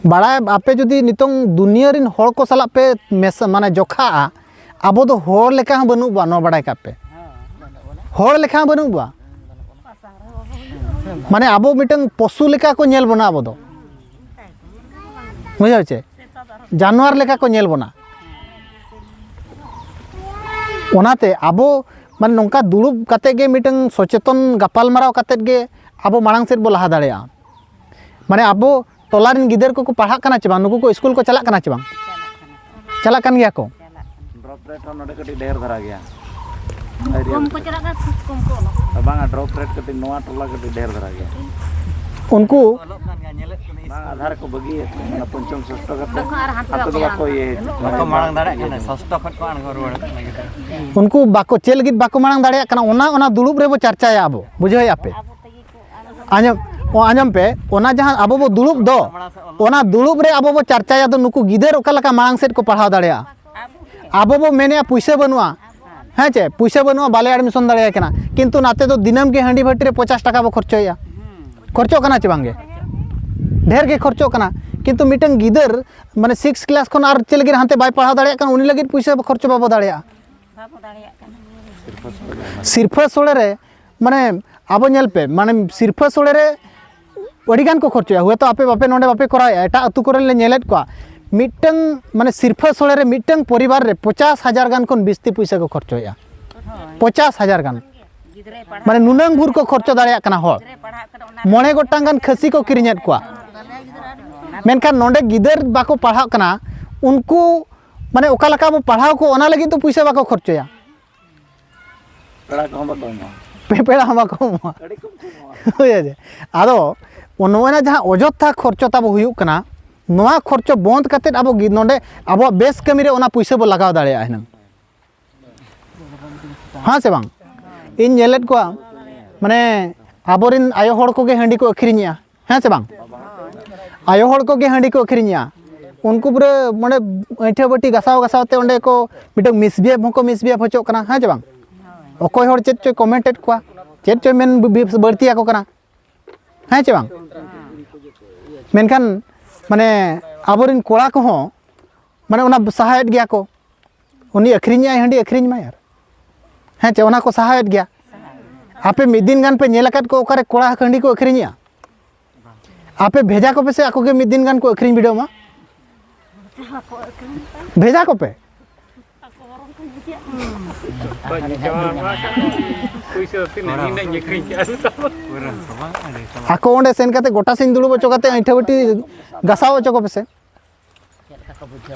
ᱵᱟᱲᱟᱭ ᱟᱯᱮ, ᱡᱩᱫᱤ ᱱᱤᱛᱚᱝ ᱫᱩᱱᱤᱭᱟᱹ ᱨᱮᱱ ᱦᱚᱲ ᱠᱚ ᱥᱟᱞᱟᱜ ᱯᱮ ᱢᱮᱥᱟ, ᱢᱟᱱᱮ ᱡᱚᱠᱷᱟᱜᱼᱟ, ᱟᱵᱚ ᱫᱚ ᱦᱚᱲ ᱞᱮᱠᱟ ᱦᱚᱸ ᱵᱟᱹᱱᱩᱜ ᱵᱚᱱᱟ, ᱱᱚᱣᱟ ᱵᱟᱲᱟᱭ ᱠᱟᱜ ᱯᱮ᱾ ᱦᱚᱲ ᱞᱮᱠᱟ ᱦᱚᱸ ᱵᱟᱹᱱᱩᱜ ᱵᱚᱱᱟ᱾ ᱢᱟᱱᱮ ᱟᱵᱚ ᱢᱤᱫᱴᱟᱝ ᱯᱚᱥᱩ ᱞᱮᱠᱟ ᱠᱚ ᱧᱮᱞ ᱵᱚᱱᱟ ᱟᱵᱚ ᱫᱚ᱾ ᱵᱩᱡᱷᱟᱹᱣ ᱪᱮ? ᱡᱟᱱᱣᱟᱨ ᱞᱮᱠᱟ ᱠᱚ ᱧᱮᱞ ᱵᱚᱱᱟ᱾ ᱚᱱᱟᱛᱮ ᱟᱵᱚ ᱢᱟᱱᱮ ᱱᱚᱝᱠᱟ ᱫᱩᱲᱩᱵ ᱠᱟᱛᱮ ᱜᱮ ᱢᱤᱫᱴᱟᱝ ᱥᱚᱪᱮᱛᱚᱱ ᱜᱟᱯᱟᱞᱢᱟᱨᱟᱣ ᱠᱟᱛᱮ ᱜᱮ ᱟᱵᱚ ᱢᱟᱲᱟᱝ ᱥᱮᱫ ᱵᱚ ᱞᱟᱦᱟ ᱫᱟᱲᱮᱭᱟᱜᱼᱟ᱾ ᱢᱟᱱᱮ ᱟᱵᱚ ᱴᱚᱞᱟ ᱨᱮᱱ ᱜᱤᱫᱟᱹᱨ ᱠᱚᱠᱚ ᱯᱟᱲᱦᱟᱜ ᱠᱟᱱᱟ ᱪᱮ ᱵᱟᱝ, ᱱᱩᱠᱩ ᱠᱚ ᱥᱠᱩᱞ ᱠᱚ ᱪᱟᱞᱟᱜ ᱠᱟᱱᱟ ᱪᱮ ᱵᱟᱝ? ᱪᱟᱞᱟᱜ ᱠᱟᱱ ᱜᱮᱭᱟ ᱠᱚ᱾ ᱰᱨᱚᱯ ᱨᱮᱴ ᱦᱚᱸ ᱱᱚᱰᱮ ᱠᱟᱹᱴᱤᱡ ᱰᱷᱮᱨ ᱫᱷᱟᱨᱟ ᱜᱮᱭᱟ᱾ ᱠᱚᱢ ᱠᱚ ᱪᱟᱞᱟᱜ ᱠᱟᱱᱟ, ᱠᱷᱩᱵ ᱠᱚᱢ ᱠᱚ ᱚᱞᱚᱜ ᱠᱟᱱᱟ᱾ ᱵᱟᱝᱟ, ᱰᱨᱚᱯ ᱨᱮᱴ ᱠᱟᱹᱴᱤᱡ ᱱᱚᱣᱟ ᱴᱚᱞᱟ ᱠᱟᱹᱴᱤᱡ ᱰᱷᱮᱨ ᱫᱷᱟᱨᱟ ᱜᱮᱭᱟ᱾ ᱩᱱᱠᱩ ᱚᱞᱚᱜ ᱠᱟᱱ ᱜᱮᱭᱟ, ᱧᱮᱞᱮᱫ ᱠᱟᱹᱱᱟᱹᱧ᱾ ᱵᱟᱝ, ᱟᱫᱷᱟᱨ ᱠᱚ ᱵᱟᱹᱜᱤᱭᱮᱫ ᱛᱟᱦᱮᱸ, ᱚᱱᱟ ᱯᱚᱧᱪᱚᱢ ᱥᱚᱥᱴᱚ ᱠᱟᱛᱮ ᱵᱟᱠᱚ ᱟᱨ ᱦᱟᱱᱛᱮ ᱟᱠᱚ ᱫᱚ ᱵᱟᱠᱚ ᱵᱟᱠᱚ ᱤᱭᱟᱹᱭᱮᱫ ᱛᱟᱦᱮᱸ᱾ ᱵᱟᱠᱚ ᱢᱟᱲᱟᱝ ᱫᱟᱲᱮᱭᱟᱜ ᱠᱟᱱᱟ, ᱥᱚᱥᱴᱚ ᱠᱷᱚᱱ ᱠᱚ ᱟᱬᱜᱚ ᱨᱩᱣᱟᱹᱲᱚᱜ ᱠᱟᱱᱟ ᱜᱤᱫᱽᱨᱟᱹ᱾ ᱩᱱᱠᱩ ᱵᱟᱠᱚ, ᱪᱮᱫ ᱞᱟᱹᱜᱤᱫ ᱵᱟᱠᱚ ᱢᱟᱲᱟᱝ ᱫᱟᱲᱮᱭᱟᱜ ᱠᱟᱱᱟ, ᱚᱱᱟ, ᱚᱱᱟ ᱫᱩᱲᱩᱵ ᱨᱮᱵᱚ ᱪᱟᱨᱪᱟᱭᱟ ᱟᱵᱚ, ᱵᱩᱡᱷᱟᱹᱣᱮᱫᱼᱟ ᱯᱮ? ᱟᱸᱡᱚᱢ, ᱚ, ᱟᱸᱡᱚᱢ ᱯᱮ, ᱚᱱᱟ ᱡᱟᱦᱟᱸ ᱟᱵᱚ ᱵᱚ ᱫᱩᱲᱩᱵ ᱫᱚ, ᱚᱱᱟ ᱫᱩᱲᱩᱵ ᱨᱮ ᱟᱵᱚ ᱵᱚ ᱪᱟᱨᱪᱟᱭᱟ ᱫᱚ ᱱᱩᱠᱩ ᱜᱤᱫᱟᱹᱨ ᱚᱠᱟ ᱞᱮᱠᱟ ᱢᱟᱲᱟᱝ ᱥᱮᱫ ᱠᱚ ᱯᱟᱲᱦᱟᱣ ᱫᱟᱲᱮᱭᱟᱜᱼᱟ᱾ ᱟᱵᱚ ᱵᱚ ᱢᱮᱱᱮᱫᱼᱟ ᱯᱩᱭᱥᱟᱹ ᱵᱟᱹᱱᱩᱜᱼᱟ, ᱦᱮᱸ ᱪᱮ, ᱯᱩᱭᱥᱟᱹ ᱵᱟᱹᱱᱩᱜᱼᱟ, ᱵᱟᱞᱮ ᱮᱰᱢᱤᱥᱚᱱ ᱫᱟᱲᱮᱭᱟᱭ ᱠᱟᱱᱟ, ᱠᱤᱱᱛᱩ ᱱᱟᱛᱮ ᱫᱚ ᱫᱤᱱᱟᱹᱢ ᱜᱮ ᱦᱟᱺᱰᱤ ᱵᱷᱟᱹᱴᱤ ᱨᱮ ᱯᱚᱧᱪᱟᱥ ᱴᱟᱠᱟ ᱵᱚ ᱠᱷᱚᱨᱪᱚᱭᱮᱫᱼᱟ᱾ ᱠᱷᱚᱨᱪᱚᱜ ᱠᱟᱱᱟ ᱪᱮ ᱵᱟᱝ ᱜᱮ? ᱰᱷᱮᱨ ᱜᱮ ᱠᱷᱚᱨᱪᱚᱜ ᱠᱟᱱᱟ, ᱠᱤᱱᱛᱩ ᱢᱤᱫᱴᱟᱝ ᱜᱤᱫᱟᱹᱨ ᱢᱟᱱᱮ ᱥᱤᱠᱥ ᱠᱞᱟᱥ ᱠᱷᱚᱱ ᱟᱨ ᱪᱮᱫ ᱞᱟᱹᱜᱤᱫ ᱦᱟᱱᱛᱮ ᱵᱟᱭ ᱯᱟᱲᱦᱟᱣ ᱫᱟᱲᱮᱭᱟᱜ ᱠᱟᱱᱟ, ᱩᱱᱤ ᱞᱟᱹᱜᱤᱫ ᱯᱩᱭᱥᱟᱹ ᱠᱷᱚᱨᱪᱚ ᱵᱟᱵᱚ ᱫᱟᱲᱮᱭᱟᱜᱼᱟ᱾ ᱵᱟᱵᱚ ᱫᱟᱲᱮᱭᱟᱜ ᱠᱟᱱᱟ᱾ ᱥᱤᱨᱯᱷᱟᱹ ᱥᱳᱲᱮ ᱨᱮ, ᱢᱟᱱᱮ, ᱟᱵᱚ ᱧᱮᱞ ᱯᱮ, ᱢᱟᱱᱮ, ᱥᱤᱨᱯᱷᱟᱹ ᱥᱳᱲᱮ ᱨᱮ ᱟᱹᱰᱤ ᱜᱟᱱ ᱠᱚ ᱠᱷᱚᱨᱪᱚᱭᱟ᱾ ᱦᱚᱭᱛᱳ ᱟᱯᱮ ᱵᱟᱯᱮ, ᱱᱚᱰᱮ ᱵᱟᱯᱮ ᱠᱚᱨᱟᱣᱮᱫᱼᱟ, ᱮᱴᱟᱜ ᱟᱹᱛᱩ ᱠᱚᱨᱮ ᱞᱮ ᱧᱮᱞᱮᱫ ᱠᱚᱣᱟ, ᱢᱤᱫᱴᱟᱝ, ᱢᱟᱱᱮ, ᱥᱤᱨᱯᱷᱟᱹ ᱥᱳᱲᱮ ᱨᱮ ᱢᱤᱫᱴᱟᱝ ᱯᱚᱨᱤᱵᱟᱨ ᱨᱮ ᱯᱚᱧᱪᱟᱥ ᱦᱟᱡᱟᱨ ᱜᱟᱱ ᱠᱷᱚᱱ ᱵᱤᱥᱛᱤ ᱯᱩᱭᱥᱟᱹ ᱠᱚ ᱠᱷᱚᱨᱪᱚᱭᱮᱫᱼᱟ᱾ ᱯᱚᱧᱪᱟᱥ ᱦᱟᱡᱟᱨ ᱜᱟᱱ᱾ ᱢᱟᱱᱮ, ᱱᱩᱱᱟᱹᱝ ᱵᱷᱳᱨ ᱠᱚ ᱠᱷᱚᱨᱪᱚ ᱫᱟᱲᱮᱭᱟᱜ ᱠᱟᱱᱟ ᱦᱚᱲ᱾ ᱢᱚᱬᱮ ᱜᱚᱴᱟᱝ ᱜᱟᱱ ᱠᱷᱟᱹᱥᱤ ᱠᱚ ᱠᱤᱨᱤᱧᱮᱫ ᱠᱚᱣᱟ᱾ ᱢᱮᱱᱠᱷᱟᱱ ᱱᱚᱰᱮ ᱜᱤᱫᱟᱹᱨ ᱵᱟᱠᱚ ᱯᱟᱲᱦᱟᱜ ᱠᱟᱱᱟ, ᱩᱱᱠᱩ, ᱢᱟᱱᱮ, ᱚᱠᱟ ᱞᱮᱠᱟ ᱵᱚ ᱯᱟᱲᱦᱟᱣ ᱠᱚ, ᱚᱱᱟ ᱞᱟᱹᱜᱤᱫ ᱫᱚ ᱯᱩᱭᱥᱟᱹ ᱵᱟᱠᱚ ᱠᱷᱚᱨᱪᱚᱭᱟ᱾ ᱯᱮᱲᱟ ᱠᱚᱦᱚᱸ ᱵᱟᱠᱚ ᱮᱢᱚᱜᱼᱟ᱾ ᱯᱮ-, ᱯᱮᱲᱟ ᱦᱚᱸ ᱵᱟᱠᱚ ᱮᱢᱚᱜᱼᱟ᱾ ᱟᱹᱰᱤ ᱠᱚᱢ ᱠᱚ ᱮᱢᱚᱜᱼᱟ᱾ ᱦᱳᱭ, ᱦᱳᱭ᱾ ᱟᱫᱚ ᱱᱚᱜᱼᱚᱭ ᱱᱟ ᱡᱟᱦᱟᱸ ᱚᱡᱚᱛᱷᱟ ᱠᱷᱚᱨᱪᱚ ᱛᱟᱵᱚ ᱦᱩᱭᱩᱜ ᱠᱟᱱᱟ, ᱱᱚᱣᱟ ᱠᱷᱚᱨᱪᱚ ᱵᱚᱱᱫ ᱠᱟᱛᱮᱫ ᱟᱵᱚ ᱜᱤ-, ᱱᱚᱰᱮ ᱟᱵᱚᱣᱟᱜ ᱵᱮᱥ ᱠᱟᱹᱢᱤ ᱨᱮ ᱚᱱᱟ ᱯᱩᱭᱥᱟᱹ ᱵᱚ ᱞᱟᱜᱟᱣ ᱫᱟᱲᱮᱭᱟᱜᱼᱟ ᱦᱩᱱᱟᱹᱝ᱾ ᱦᱮᱸ ᱥᱮ ᱵᱟᱝ? ᱤᱧ ᱧᱮᱞᱮᱫ ᱠᱚᱣᱟ, ᱢᱟᱱᱮ, ᱟᱵᱚᱨᱮᱱ ᱟᱭᱳ ᱦᱚᱲ ᱠᱚᱜᱮ ᱦᱟᱺᱰᱤ ᱠᱚ ᱟᱹᱠᱷᱨᱤᱧᱮᱜᱼᱟ, ᱦᱮᱸ ᱥᱮ ᱵᱟᱝ? ᱟᱭᱳ ᱦᱚᱲ ᱠᱚᱜᱮ ᱦᱟᱺᱰᱤ ᱠᱚ ᱟᱹᱠᱷᱨᱤᱧᱮᱜᱼᱟ᱾ ᱩᱱᱠᱩ ᱯᱩᱨᱟᱹ, ᱢᱟᱱᱮ, ᱟᱹᱭᱴᱷᱟᱹ ᱵᱟᱹᱴᱤ ᱜᱟᱥᱟᱣ ᱜᱟᱥᱟᱣ ᱛᱮ ᱚᱸᱰᱮ ᱠᱚ ᱢᱤᱫᱴᱟᱝ ᱢᱤᱥᱵᱤᱦᱮᱵᱽ ᱦᱚᱸᱠᱚ ᱢᱤᱥᱵᱤᱦᱮᱵᱽ ᱦᱚᱪᱚᱜ ᱠᱟᱱᱟ, ᱦᱮᱸ ᱪᱮ ᱵᱟᱝ? ᱚᱠᱚᱭ ᱦᱚᱲ ᱪᱮᱫ ᱪᱚᱭ ᱠᱚᱢᱮᱱᱴ ᱮᱫ ᱠᱚᱣᱟ, ᱪᱮᱫ ᱪᱚᱭ ᱢᱮᱱ ᱵᱤ-, ᱵᱤ-, ᱵᱟᱹᱲᱛᱤᱭᱟᱠᱚ ᱠᱟᱱᱟ, ᱦᱮᱸ ᱪᱮ ᱵᱟᱝ? ᱢᱮᱱᱠᱷᱟᱱ, ᱢᱟᱱᱮ, ᱟᱵᱚᱨᱮᱱ ᱠᱚᱲᱟ ᱠᱚᱦᱚᱸ, ᱢᱟᱱᱮ, ᱚᱱᱟ ᱥᱟᱦᱟᱭᱮᱫ ᱜᱮᱭᱟ ᱠᱚ᱾ ᱩᱱᱤ ᱟᱹᱠᱷᱨᱤᱧᱮᱜᱼᱟᱭ ᱦᱟᱺᱰᱤ, ᱟᱹᱠᱷᱨᱤᱧ ᱢᱟᱭ ᱟᱨ, ᱦᱮᱸ ᱪᱮ, ᱚᱱᱟ ᱠᱚ ᱥᱟᱦᱟᱣᱮᱫ ᱜᱮᱭᱟ᱾ ᱟᱯᱮ ᱢᱤᱫ ᱫᱤᱱ ᱜᱟᱱ ᱯᱮ ᱧᱮᱞ ᱟᱠᱟᱫ ᱠᱚᱣᱟ ᱚᱠᱟᱨᱮ ᱠᱚᱲᱟ ᱦᱟᱺᱰᱤ ᱠᱚ ᱟᱹᱠᱷᱨᱤᱧᱮᱜᱼᱟ? ᱟᱯᱮ ᱵᱷᱮᱡᱟ ᱠᱚᱯᱮ ᱥᱮ, ᱟᱠᱚ ᱜᱮ ᱢᱤᱫ ᱫᱤᱱ ᱜᱟᱱ ᱠᱚ ᱟᱹᱠᱷᱨᱤᱧ ᱵᱤᱰᱟᱹᱣ ᱢᱟ᱾ ᱵᱷᱮᱡᱟ ᱠᱚᱯᱮ᱾ ᱟᱠᱚ ᱚᱸᱰᱮ ᱥᱮᱱ ᱠᱟᱛᱮ ᱜᱚᱴᱟ ᱥᱮᱱ ᱫᱩᱲᱩᱵ ᱦᱚᱪᱚ ᱠᱟᱛᱮ ᱟᱹᱭᱴᱷᱟᱹ ᱵᱟᱹᱴᱤ ᱜᱟᱥᱟᱣ ᱦᱚᱪᱚ ᱠᱚᱯᱮ ᱥᱮ᱾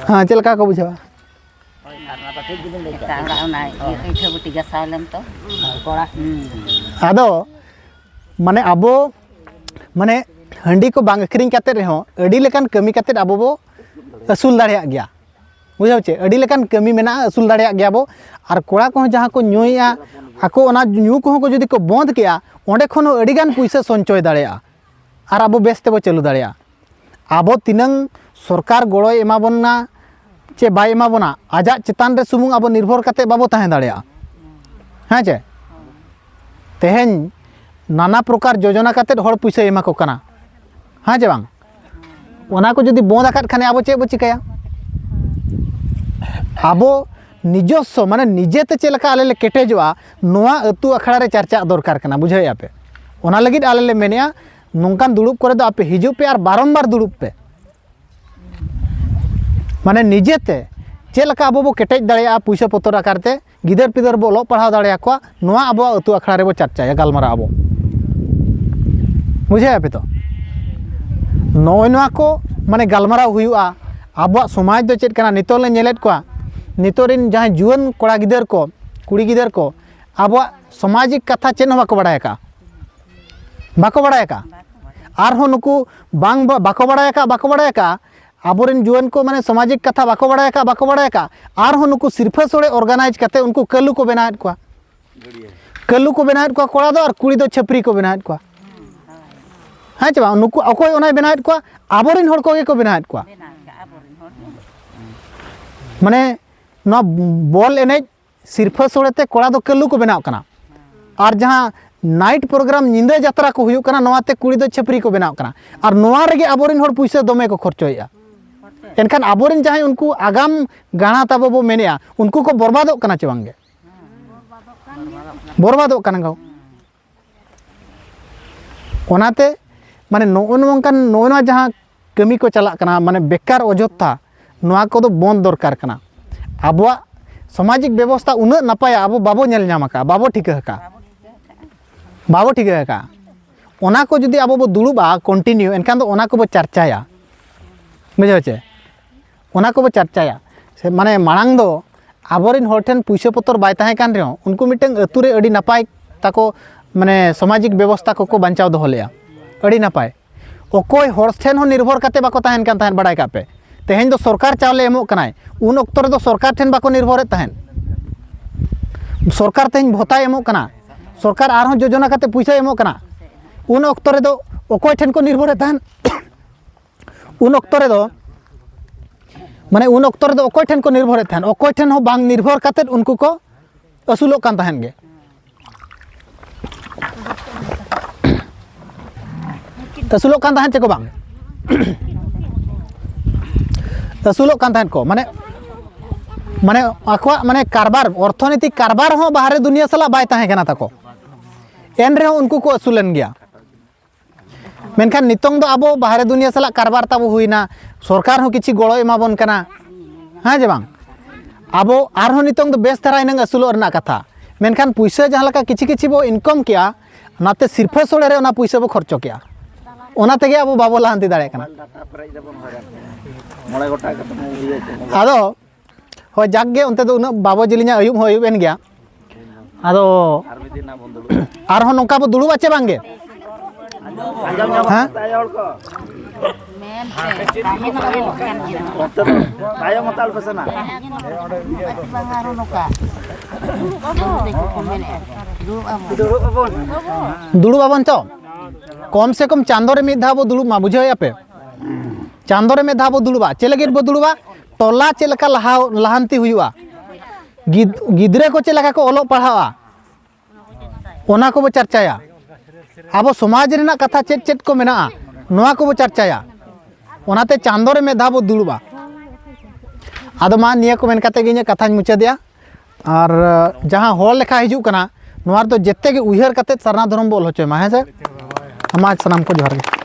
ᱦᱮᱸ, ᱪᱮᱫ ᱞᱮᱠᱟ ᱠᱚ ᱵᱩᱡᱷᱟᱹᱣᱟ? ᱟᱹᱭᱴᱷᱟᱹ ᱵᱟᱹᱴᱤ ᱜᱟᱥᱟᱣ ᱞᱮᱢ ᱛᱚ᱾ ᱟᱫᱚ ᱢᱟᱱᱮ ᱟᱵᱚ ᱢᱟᱱᱮ ᱦᱟᱺᱰᱤ ᱠᱚ ᱵᱟᱝ ᱟᱹᱠᱷᱨᱤᱧ ᱠᱟᱛᱮ ᱨᱮᱦᱚᱸ ᱟᱹᱰᱤ ᱞᱮᱠᱟᱱ ᱠᱟᱹᱢᱤ ᱠᱟᱛᱮ ᱟᱵᱚ ᱵᱚ ᱟᱹᱥᱩᱞ ᱫᱟᱲᱮᱭᱟᱜ ᱜᱮᱭᱟ᱾ ᱵᱩᱡᱷᱟᱹᱣ ᱪᱮ? ᱟᱹᱰᱤ ᱞᱮᱠᱟᱱ ᱠᱟᱹᱢᱤ ᱢᱮᱱᱟᱜᱼᱟ, ᱟᱹᱥᱩᱞ ᱫᱟᱲᱮᱭᱟᱜ ᱜᱮᱭᱟ ᱵᱚ᱾ ᱟᱨ ᱠᱚᱲᱟ ᱠᱚᱦᱚᱸ ᱡᱟᱦᱟᱸ ᱠᱚ ᱧᱩᱭᱮᱫᱼᱟ, ᱟᱠᱚ ᱚᱱᱟ ᱧᱩ ᱠᱚᱦᱚᱸ ᱠᱚ ᱡᱩᱫᱤ ᱠᱚ ᱵᱚᱸᱫᱽ ᱠᱮᱜᱼᱟ, ᱚᱸᱰᱮ ᱠᱷᱚᱱ ᱦᱚᱸ ᱟᱹᱰᱤ ᱜᱟᱱ ᱯᱩᱭᱥᱟᱹ ᱥᱚᱧᱪᱚᱭ ᱫᱟᱲᱮᱭᱟᱜᱼᱟ᱾ ᱟᱨ ᱟᱵᱚ ᱵᱮᱥ ᱛᱮᱵᱚ ᱪᱟᱹᱞᱩ ᱫᱟᱲᱮᱭᱟᱜᱼᱟ᱾ ᱟᱵᱚ ᱛᱤᱱᱟᱹᱝ ᱥᱚᱨᱠᱟᱨ ᱜᱚᱲᱚᱭ ᱮᱢᱟ ᱵᱚᱱᱟ ᱪᱮ ᱵᱟᱭ ᱮᱢᱟ ᱵᱚᱱᱟ, ᱟᱡᱟᱜ ᱪᱮᱛᱟᱱ ᱨᱮ ᱥᱩᱢᱩᱝ ᱟᱵᱚ ᱱᱤᱨᱵᱷᱚᱨ ᱠᱟᱛᱮ ᱵᱟᱵᱚ ᱛᱟᱦᱮᱸ ᱫᱟᱲᱮᱭᱟᱜᱼᱟ᱾ ᱦᱮᱸ ᱪᱮ? ᱛᱮᱦᱮᱧ ᱱᱟᱱᱟ ᱯᱨᱚᱠᱟᱨ ᱡᱳᱡᱚᱱᱟ ᱠᱟᱛᱮ ᱦᱚᱲ ᱯᱩᱭᱥᱟᱹᱭ ᱮᱢᱟ ᱠᱚ ᱠᱟᱱᱟ, ᱦᱮᱸ ᱪᱮ ᱵᱟᱝ? ᱚᱱᱟ ᱠᱚ ᱡᱩᱫᱤ ᱵᱚᱸᱫ ᱟᱠᱟᱫ ᱠᱷᱟᱱ ᱟᱵᱚ ᱪᱮᱫ ᱵᱚ ᱪᱤᱠᱟᱹᱭᱟ? ᱟᱵᱚ ᱱᱤᱡᱚᱥᱥᱚ, ᱢᱟᱱᱮ ᱱᱤᱡᱮᱛᱮ ᱪᱮᱫ ᱞᱮᱠᱟ ᱟᱞᱮ ᱞᱮ ᱠᱮᱴᱮᱡᱚᱜᱼᱟ, ᱱᱚᱣᱟ ᱟᱹᱛᱩ ᱟᱠᱷᱲᱟ ᱨᱮ ᱪᱟᱨᱪᱟᱜ ᱫᱚᱨᱠᱟᱨ ᱠᱟᱱᱟ, ᱵᱩᱡᱷᱟᱹᱣᱮᱫᱼᱟ ᱯᱮ? ᱚᱱᱟ ᱞᱟᱹᱜᱤᱫ ᱟᱞᱮ ᱞᱮ ᱢᱮᱱᱮᱫᱼᱟ, ᱱᱚᱝᱠᱟᱱ ᱫᱩᱲᱩᱵ ᱠᱚᱨᱮ ᱫᱚ ᱟᱯᱮ ᱦᱤᱡᱩᱜ ᱯᱮ ᱟᱨ ᱵᱟᱨᱚᱢᱵᱟᱨ ᱫᱩᱲᱩᱵ ᱯᱮ᱾ ᱢᱟᱱᱮ ᱱᱤᱡᱮᱛᱮ ᱪᱮᱫ ᱞᱮᱠᱟ ᱟᱵᱚ ᱵᱚ ᱠᱮᱴᱮᱡ ᱫᱟᱲᱮᱭᱟᱜᱼᱟ ᱯᱩᱭᱥᱟᱹ ᱯᱚᱛᱚᱨ ᱟᱠᱟᱨ ᱛᱮ, ᱜᱤᱫᱟᱹᱨ ᱯᱤᱫᱟᱹᱨ ᱵᱚ ᱚᱞᱚᱜ ᱯᱟᱲᱦᱟᱣ ᱫᱟᱲᱮᱭᱟᱠᱚᱣᱟ, ᱱᱚᱣᱟ ᱟᱵᱚᱣᱟᱜ ᱟᱹᱛᱩ ᱟᱠᱷᱲᱟ ᱨᱮᱵᱚ ᱪᱟᱨᱪᱟᱭᱟ, ᱜᱟᱞᱢᱟᱨᱟᱣ ᱟᱵᱚ᱾ ᱵᱩᱡᱷᱟᱹᱣ ᱟᱯᱮ ᱛᱚ? ᱱᱚᱜᱼᱚᱭ ᱱᱚᱣᱟ ᱠᱚ ᱢᱟᱱᱮ ᱜᱟᱞᱢᱟᱨᱟᱣ ᱦᱩᱭᱩᱜᱼᱟ᱾ ᱟᱵᱚᱣᱟᱜ ᱥᱚᱢᱟᱡᱽ ᱫᱚ ᱪᱮᱫ ᱠᱟᱱᱟ? ᱱᱤᱛᱚᱜ ᱞᱮ ᱧᱮᱞᱮᱫ ᱠᱚᱣᱟ, ᱱᱤᱛᱚᱜ ᱨᱮᱱ ᱡᱟᱦᱟᱸᱭ ᱡᱩᱣᱟᱹᱱ ᱠᱚᱲᱟ ᱜᱤᱫᱟᱹᱨ ᱠᱚ, ᱠᱩᱲᱤ ᱜᱤᱫᱟᱹᱨ ᱠᱚ, ᱟᱵᱚᱣᱟᱜ ᱥᱟᱢᱟᱡᱤᱠ ᱠᱟᱛᱷᱟ ᱪᱮᱫ ᱦᱚᱸ ᱵᱟᱠᱚ ᱵᱟᱲᱟᱭ ᱟᱠᱟᱫᱼᱟ᱾ ᱵᱟᱠᱚ ᱵᱟᱲᱟᱭ ᱟᱠᱟᱫᱼᱟ᱾ ᱟᱨᱦᱚᱸ ᱱᱩᱠᱩ ᱵᱟᱝ ᱵᱟ-, ᱵᱟᱠᱚ ᱵᱟᱲᱟᱭ ᱟᱠᱟᱫᱼᱟ, ᱵᱟᱠᱚ ᱵᱟᱲᱟᱭ ᱟᱠᱟᱫᱼᱟ, ᱟᱵᱚᱨᱮᱱ ᱡᱩᱣᱟᱹᱱ ᱠᱚ ᱢᱟᱱᱮ ᱥᱟᱢᱟᱡᱤᱠ ᱠᱟᱛᱷᱟ ᱵᱟᱠᱚ ᱵᱟᱲᱟᱭ ᱟᱠᱟᱫᱼᱟ, ᱵᱟᱠᱚ ᱵᱟᱲᱟᱭ ᱟᱠᱟᱫᱼᱟ᱾ ᱟᱨᱦᱚᱸ ᱱᱩᱠᱩ ᱥᱤᱨᱯᱷᱟᱹ ᱥᱳᱲᱮ organize ᱠᱟᱛᱮ ᱩᱱᱠᱩ ᱠᱟᱹᱞᱩ ᱠᱚ ᱵᱮᱱᱟᱣᱮᱫ ᱠᱚᱣᱟ᱾ ᱠᱟᱹᱞᱩ ᱠᱚ ᱵᱮᱱᱟᱣᱮᱫ ᱠᱚᱣᱟ ᱠᱚᱲᱟ ᱫᱚ, ᱟᱨ ᱠᱩᱲᱤ ᱫᱚ ᱪᱷᱟᱹᱯᱨᱤ ᱠᱚ ᱵᱮᱱᱟᱣᱮᱫ ᱠᱚᱣᱟ᱾ ᱦᱮᱸ ᱪᱮ ᱵᱟᱝ? ᱱᱩᱠᱩ ᱚᱠᱚᱭ ᱚᱱᱟᱭ ᱵᱮᱱᱟᱣᱮᱫ ᱠᱚᱣᱟ? ᱟᱵᱚᱨᱮᱱ ᱦᱚᱲ ᱠᱚᱜᱮ ᱠᱚ ᱵᱮᱱᱟᱣᱮᱫ ᱠᱚᱣᱟ᱾ ᱢᱟᱱᱮ ᱱᱚᱣᱟ ᱵᱚᱞ ᱮᱱᱮᱡ ᱥᱤᱨᱯᱷᱟᱹ ᱥᱳᱲᱮ ᱛᱮ ᱠᱚᱲᱟ ᱫᱚ ᱠᱟᱹᱞᱩ ᱠᱚ ᱵᱮᱱᱟᱣ ᱠᱟᱱᱟ, ᱟᱨ ᱡᱟᱦᱟᱸ night program, ᱧᱤᱫᱟᱹ ᱡᱟᱛᱨᱟ ᱠᱚ ᱦᱩᱭᱩᱜ ᱠᱟᱱᱟ, ᱱᱚᱣᱟ ᱛᱮ ᱠᱩᱲᱤ ᱫᱚ ᱪᱷᱟᱹᱯᱨᱤ ᱠᱚ ᱵᱮᱱᱟᱣ ᱠᱟᱱᱟ᱾ ᱟᱨ ᱱᱚᱣᱟ ᱨᱮᱜᱮ ᱟᱵᱚᱨᱮᱱ ᱦᱚᱲ ᱯᱩᱭᱥᱟᱹ ᱫᱚᱢᱮ ᱠᱚ ᱠᱷᱚᱨᱪᱚᱭᱮᱫᱼᱟ᱾ ᱮᱱᱠᱷᱟᱱ ᱟᱵᱚᱨᱮᱱ ᱡᱟᱦᱟᱸᱭ ᱩᱱᱠᱩ ᱟᱜᱟᱢ ᱜᱟᱬᱟ ᱛᱟᱵᱚ ᱵᱚ ᱢᱮᱱᱮᱫᱼᱟ, ᱩᱱᱠᱩ ᱠᱚ ᱵᱚᱨᱵᱟᱫᱚᱜ ᱠᱟᱱᱟ ᱪᱮ ᱵᱟᱝᱜᱮ? ᱵᱚᱨᱵᱟᱫᱚᱜ ᱠᱟᱱᱟ ᱠᱚ᱾ ᱚᱱᱟᱛᱮ ᱢᱟᱱᱮ ᱱᱚᱜᱼᱚ ᱱᱚᱝᱠᱟᱱ, ᱱᱚᱜᱼᱚ ᱱᱚᱣᱟ ᱡᱟᱦᱟᱸ ᱠᱟᱹᱢᱤ ᱠᱚ ᱪᱟᱞᱟᱜ ᱠᱟᱱᱟ, ᱢᱟᱱᱮ ᱵᱮᱠᱟᱨ ᱚᱡᱚᱛᱷᱟ, ᱱᱚᱣᱟ ᱠᱚᱫᱚ ᱵᱚᱱᱫ ᱫᱚᱨᱠᱟᱨ ᱠᱟᱱᱟ᱾ ᱟᱵᱚᱣᱟᱜ ᱥᱟᱢᱟᱡᱤᱠ ᱵᱮᱵᱚᱥᱛᱷᱟ ᱩᱱᱟᱹᱜ ᱱᱟᱯᱟᱭᱟ, ᱟᱵᱚ ᱵᱟᱵᱚ ᱧᱮᱞ ᱧᱟᱢ ᱟᱠᱟᱫᱼᱟ, ᱵᱟᱵᱚ ᱴᱷᱤᱠᱟᱹ ᱟᱠᱟᱫᱼᱟ, ᱵᱟᱵᱚ ᱴᱷᱤᱠᱟᱹ ᱟᱠᱟᱫᱼᱟ᱾ ᱚᱱᱟ ᱠᱚ ᱡᱩᱫᱤ ᱟᱵᱚ ᱵᱚ ᱫᱩᱲᱩᱵᱼᱟ continue, ᱮᱱᱠᱷᱟᱱ ᱫᱚ ᱚᱱᱟ ᱠᱚᱵᱚ ᱪᱟᱨᱪᱟᱭᱟ, ᱵᱩᱡᱷᱟᱹᱣ ᱪᱮ? ᱚᱱᱟ ᱠᱚᱵᱚ ᱪᱟᱨᱪᱟᱭᱟ᱾ ᱥᱮ ᱢᱟᱱᱮ ᱢᱟᱲᱟᱝ ᱫᱚ ᱟᱵᱚᱨᱮᱱ ᱦᱚᱲ ᱴᱷᱮᱱ ᱯᱩᱭᱥᱟᱹ ᱯᱚᱛᱚᱨ ᱵᱟᱭ ᱛᱟᱦᱮᱸ ᱠᱟᱱ ᱨᱮᱦᱚᱸ, ᱩᱱᱠᱩ ᱢᱤᱫᱴᱟᱝ ᱟᱹᱛᱩ ᱨᱮ ᱟᱹᱰᱤ ᱱᱟᱯᱟᱭ ᱛᱟᱠᱚ, ᱢᱟᱱᱮ ᱥᱟᱢᱟᱡᱤᱠ ᱵᱮᱵᱚᱥᱛᱷᱟ ᱠᱚᱠᱚ ᱵᱟᱧᱪᱟᱣ ᱫᱚᱦᱚ ᱞᱮᱫᱼᱟ, ᱟᱹᱰᱤ ᱱᱟᱯᱟᱭ᱾ ᱚᱠᱚᱭ ᱦᱚᱲ ᱴᱷᱮᱱ ᱦᱚᱸ ᱱᱤᱨᱵᱷᱚᱨ ᱠᱟᱛᱮ ᱵᱟᱠᱚ ᱛᱟᱦᱮᱱ ᱠᱟᱱ ᱛᱟᱦᱮᱸᱫ, ᱵᱟᱲᱟᱭ ᱠᱟᱜ ᱯᱮ᱾ ᱛᱮᱦᱮᱧ ᱫᱚ ᱥᱚᱨᱠᱟᱨ ᱪᱟᱣᱞᱮ ᱮᱢᱚᱜ ᱠᱟᱱᱟᱭ, ᱩᱱ ᱚᱠᱛᱚ ᱨᱮᱫᱚ ᱥᱚᱨᱠᱟᱨ ᱴᱷᱮᱱ ᱵᱟᱠᱚ ᱱᱤᱨᱵᱷᱚᱨᱮᱫ ᱛᱟᱦᱮᱸᱫ᱾ ᱥᱚᱨᱠᱟᱨ ᱛᱮᱦᱮᱧ ᱵᱷᱚᱛᱟᱭ ᱮᱢᱚᱜ ᱠᱟᱱᱟ, ᱥᱚᱨᱠᱟᱨ ᱟᱨᱦᱚᱸ ᱡᱳᱡᱚᱱᱟ ᱠᱟᱛᱮ ᱯᱩᱭᱥᱟᱹᱭ ᱮᱢᱚᱜ ᱠᱟᱱᱟ᱾ ᱩᱱ ᱚᱠᱛᱚ ᱨᱮᱫᱚ ᱚᱠᱚᱭ ᱴᱷᱮᱱ ᱠᱚ ᱱᱤᱨᱵᱷᱚᱨᱮᱫ ᱛᱟᱦᱮᱸᱫ? ᱩᱱ ᱚᱠᱛᱚ ᱨᱮᱫᱚ, ᱢᱟᱱᱮ ᱩᱱ ᱚᱠᱛᱚ ᱨᱮᱫᱚ ᱚᱠᱚᱭ ᱴᱷᱮᱱ ᱠᱚ ᱱᱤᱨᱵᱷᱚᱨᱮᱫ ᱛᱟᱦᱮᱸᱫ? ᱚᱠᱚᱭ ᱴᱷᱮᱱ ᱦᱚᱸ ᱵᱟᱝ ᱱᱤᱨᱵᱷᱚᱨ ᱠᱟᱛᱮᱫ ᱩᱱᱠᱩ ᱠᱚ ᱟᱹᱥᱩᱞᱚᱜ ᱠᱟᱱ ᱛᱟᱦᱮᱸᱫ ᱜᱮ᱾ ᱟᱹᱥᱩᱞᱚᱜ ᱠᱟᱱ ᱛᱟᱦᱮᱸᱫ ᱪᱮ ᱠᱚ ᱵᱟᱝ? ᱟᱹᱥᱩᱞᱚᱜ ᱠᱟᱱ ᱛᱟᱦᱮᱸᱫ ᱠᱚ, ᱢᱟᱱᱮ, ᱢᱟᱱᱮ ᱟᱠᱚᱣᱟᱜ ᱢᱟᱱᱮ ᱠᱟᱨᱵᱟᱨ, ᱚᱨᱛᱷᱚᱱᱤᱛᱤᱠ ᱠᱟᱨᱵᱟᱨ ᱦᱚᱸ ᱵᱟᱦᱨᱮ ᱫᱩᱱᱤᱭᱟᱹ ᱥᱟᱞᱟᱜ ᱵᱟᱭ ᱛᱟᱦᱮᱸ ᱠᱟᱱᱟ ᱛᱟᱠᱚ, ᱮᱱ ᱨᱮᱦᱚᱸ ᱩᱱᱠᱩ ᱠᱚ ᱟᱹᱥᱩᱞᱮᱱ ᱜᱮᱭᱟ᱾ ᱢᱮᱱᱠᱷᱟᱱ ᱱᱤᱛᱚᱝ ᱫᱚ ᱟᱵᱚ ᱵᱟᱦᱨᱮ ᱫᱩᱱᱤᱭᱟᱹ ᱥᱟᱞᱟᱜ ᱠᱟᱨᱵᱟᱨ ᱛᱟᱵᱚ ᱦᱩᱭᱱᱟ, ᱥᱚᱨᱠᱟᱨ ᱦᱚᱸ ᱠᱤᱪᱷᱤ ᱜᱚᱲᱚᱭ ᱮᱢᱟ ᱵᱚᱱ ᱠᱟᱱᱟ, ᱦᱮᱸ ᱪᱮ ᱵᱟᱝ? ᱟᱵᱚ ᱟᱨᱦᱚᱸ ᱱᱤᱛᱚᱝ ᱫᱚ ᱵᱮᱥ ᱫᱷᱟᱨᱟ ᱦᱩᱱᱟᱹᱝ ᱟᱹᱥᱩᱞᱚᱜ ᱨᱮᱱᱟᱜ ᱠᱟᱛᱷᱟ, ᱢᱮᱱᱠᱷᱟᱱ ᱯᱩᱭᱥᱟᱹ ᱡᱟᱦᱟᱸ ᱞᱮᱠᱟ ᱠᱤᱪᱷᱤ ᱠᱤᱪᱷᱤ ᱵᱚ income ᱠᱮᱜᱼᱟ, ᱚᱱᱟᱛᱮ ᱥᱤᱨᱯᱷᱟᱹ ᱥᱳᱲᱮ ᱨᱮ ᱚᱱᱟ ᱯᱩᱭᱥᱟᱹ ᱵᱚ ᱠᱷᱚᱨᱪᱚ ᱠᱮᱜᱼᱟ, ᱚᱱᱟ ᱛᱮᱜᱮ ᱟᱵᱚ ᱵᱟᱵᱚ ᱞᱟᱦᱟᱱᱛᱤ ᱫᱟᱲᱮᱭᱟᱜ ᱠᱟᱱᱟ᱾ ᱟᱫᱚ ᱦᱳᱭ, ᱡᱟᱠ ᱜᱮ, ᱚᱱᱛᱮ ᱫᱚ ᱩᱱᱟᱹᱜ ᱵᱟᱵᱚ ᱡᱤᱞᱤᱧᱟ, ᱟᱹᱭᱩᱵ ᱦᱚᱸ ᱟᱹᱭᱩᱵ ᱮᱱ ᱜᱮᱭᱟ᱾ ᱟᱫᱚ ᱟᱨᱦᱚᱸ ᱱᱚᱝᱠᱟ ᱵᱚ ᱫᱩᱲᱩᱵᱟ ᱪᱮ ᱵᱟᱝ ᱜᱮ? ᱦᱮᱸ? ᱛᱟᱭᱚᱢ ᱦᱟᱛᱟᱲ ᱯᱮ ᱥᱮ ᱱᱟ᱾ ᱫᱩᱲᱩᱵ ᱟᱵᱚᱱ ᱛᱚ, ᱠᱚᱢ ᱥᱮ ᱠᱚᱢ ᱪᱟᱸᱫᱚ ᱨᱮ ᱢᱤᱫ ᱫᱷᱟᱣ ᱵᱚ ᱫᱩᱲᱩᱵ ᱢᱟ, ᱵᱩᱡᱷᱟᱹᱣᱮᱫᱼᱟ ᱯᱮ? ᱪᱟᱸᱫᱚ ᱨᱮ ᱢᱤᱫ ᱫᱷᱟᱣ ᱵᱚ ᱫᱩᱲᱩᱵᱟ᱾ ᱪᱮᱫ ᱞᱟᱹᱜᱤᱫ ᱵᱚ ᱫᱩᱲᱩᱵᱟ? ᱴᱚᱞᱟ ᱪᱮᱫ ᱞᱮᱠᱟ ᱞᱟᱦᱟ, ᱞᱟᱦᱟᱱᱛᱤ ᱦᱩᱭᱩᱜᱼᱟ, ᱜᱤᱫ-, ᱜᱤᱫᱽᱨᱟᱹ ᱠᱚ ᱪᱮᱫ ᱞᱮᱠᱟ ᱠᱚ ᱚᱞᱚᱜ ᱯᱟᱲᱦᱟᱜᱼᱟ, ᱚᱱᱟ ᱠᱚᱵᱚ ᱪᱟᱨᱪᱟᱭᱟ᱾ ᱟᱵᱚ ᱥᱚᱢᱟᱡᱽ ᱨᱮᱱᱟᱜ ᱠᱟᱛᱷᱟ ᱪᱮᱫ ᱪᱮᱫ ᱠᱚ ᱢᱮᱱᱟᱜᱼᱟ, ᱱᱚᱣᱟ ᱠᱚᱵᱚ ᱪᱟᱨᱪᱟᱭᱟ᱾ ᱚᱱᱟᱛᱮ ᱪᱟᱸᱫᱚ ᱨᱮ ᱢᱤᱫ ᱫᱷᱟᱣ ᱵᱚ ᱫᱩᱲᱩᱵᱟ᱾ ᱟᱫᱚ ᱢᱟ, ᱱᱤᱭᱟᱹ ᱠᱚ ᱢᱮᱱ ᱠᱟᱛᱮ ᱜᱮ ᱤᱧᱟᱹᱜ ᱠᱟᱛᱷᱟᱧ ᱢᱩᱪᱟᱹᱫᱮᱜᱼᱟ᱾ ᱟᱨ ᱡᱟᱦᱟᱸ ᱦᱚᱲ ᱞᱮᱠᱷᱟ ᱦᱤᱡᱩᱜ ᱠᱟᱱᱟ, ᱱᱚᱣᱟ ᱨᱮᱫᱚ ᱡᱮᱛᱮ ᱜᱮ ᱩᱭᱦᱟᱹᱨ ᱠᱟᱛᱮ ᱥᱟᱨᱱᱟ ᱫᱷᱚᱨᱚᱢ ᱵᱚ ᱚᱞ ᱦᱚᱪᱚᱭ ᱢᱟ, ᱦᱮᱸ ᱥᱮ? ᱢᱟ, ᱥᱟᱱᱟᱢ ᱠᱚ ᱡᱚᱦᱟᱨ ᱜᱮ᱾